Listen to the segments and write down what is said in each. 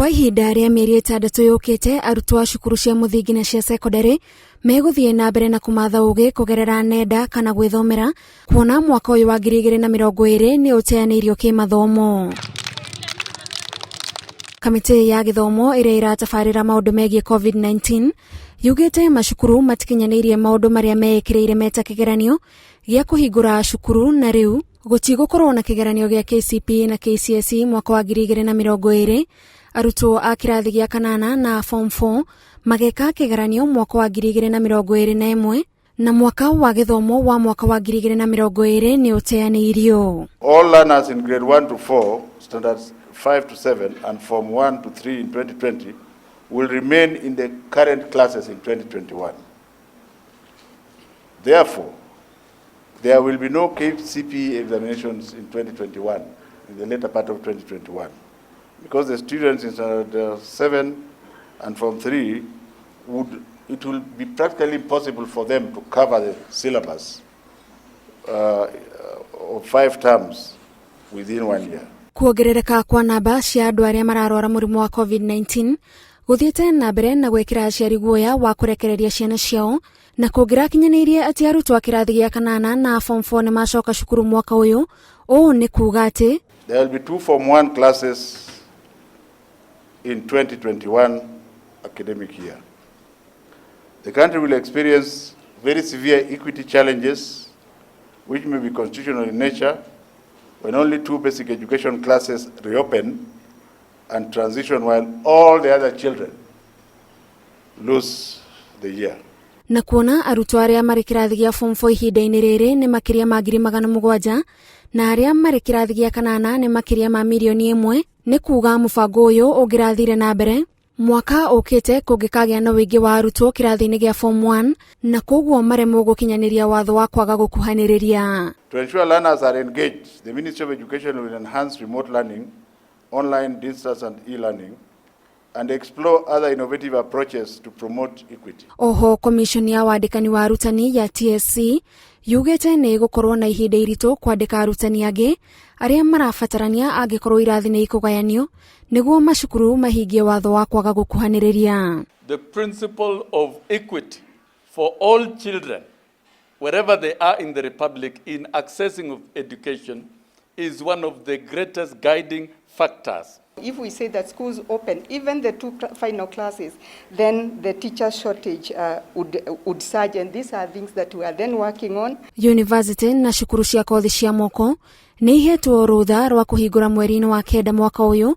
Kwa ihinda rĩa mĩeri 6 yũkĩte, arutwo a cukuru cia mũthingi na cia cekondarĩ megũthiĩ na mbere na kũmatha ũgĩ kũgerera nenda kana gwĩthomera, kuona mwaka ũyũ wa 2020 nĩ ũteanĩirio kĩmathomo. Kamĩtĩ ya gĩthomo ĩrĩa ĩratabarĩra maũndũ megiĩ COVID-19 yugĩte macukuru matikinyanĩirie maũndũ marĩa meĩkĩrĩire meta kĩgeranio gĩa kũhingũra cukuru, na rĩu gũtigũkorwo na kĩgeranio gĩa KCPE na KCSE mwaka wa 2020. Arutwo a kĩrathi gĩa kanana na form 4 mageka kĩgeranio mwaka wa 2021, na mwaka wa gĩthomo wa mwaka wa 2020 nĩ ũteanĩirio. All learners in grade 1 to 4, standards 5 to 7, and form 1 to 3 in 2020 will remain in the current classes in 2021. Therefore, there will be no KCPE examinations in 2021, in the later part of 2021, because the students in standard 7 and form 3 would, it will be practically impossible for them to cover the syllabus of 5 terms within 1 year. Kuongerereka kwa namba cia andũ arĩa mararwara mũrimũ wa COVID-19 gũthiĩte na mbere na gwĩkĩra aciari guoya wa kũrekereria ciana ciao, na kũngĩrakinyanĩirie atĩ arutwo a kĩrathi gĩa kanana na form 4 nĩ macoka cukuru mwaka ũyũ, ũũ nĩ kuga atĩ There will be 2 form 1 classes in 2021 academic year. The country will experience very severe equity challenges, which may be constitutional in nature, when only 2 basic education classes reopen and transition while all the other children lose the year. Na kuona arutwo arĩa marĩ kĩrathi gĩa form 4 ihinda-inĩ rĩrĩ nĩ makĩria ma 700,000, na arĩa marĩ kĩrathi gĩa kanana nĩ makĩria ma mirioni 1, nĩ kuga mũbango ũyũ ũngĩrathire na mbere mwaka ũkĩte kũngĩkagĩa na ũingĩ wa arutwo kĩrathi-inĩ gĩa form 1, na koguo maremwo gũkinyanĩria watho wa kwaga gũkuhanĩrĩria. To ensure learners are engaged, the Ministry of Education will enhance remote learning, online, distance and e-learning, and explore other innovative approaches to promote equity. Oho, Commission ya wandĩkani wa arutani ya TSC yugĩte nĩ ĩgũkorwo na ihinda iritũ kwandĩka arutani angĩ arĩa marabatarania angĩkorwo irathi nĩ ikũgayanio nĩguo macukuru mahingie watho wa kwaga gũkuhanĩrĩria. The principle of equity for all children, wherever they are in the Republic, in accessing of education is one of the greatest guiding factors. If we say that schools open, even the 2 final classes, then the teacher shortage would surge, and these are things that we are then working on. University na cukuru cia kothi cia moko nĩ ihetwo rũtha rwa kũhingũra mweri-inĩ wa kenda mwaka ũyũ,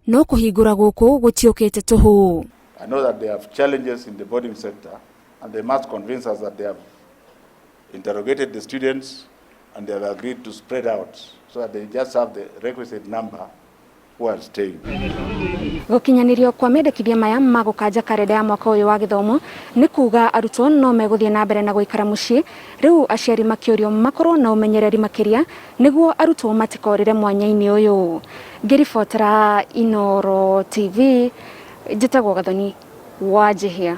no kũhingũra gũkũ gũtiũkĩte tũhũ. I know that they have challenges in the boarding sector, and they must convince us that they have interrogated the students and they have agreed to spread out so that they just have the requisite number who are staying. Gũkinyanĩrio kwa mendekithia maya ma gũkanja karenda ya mwaka ũyũ wa gĩthomo nĩ kuga arutwo no megũthiĩ na mbere na gũikara mũciĩ. Rĩu aciari makĩũrio makorwo na ũmenyereri makĩria nĩguo arutwo matikorĩre mwanya-inĩ ũyũ. Ngĩribotera Inooro TV, njĩtagwo Gathoni wa Njihia.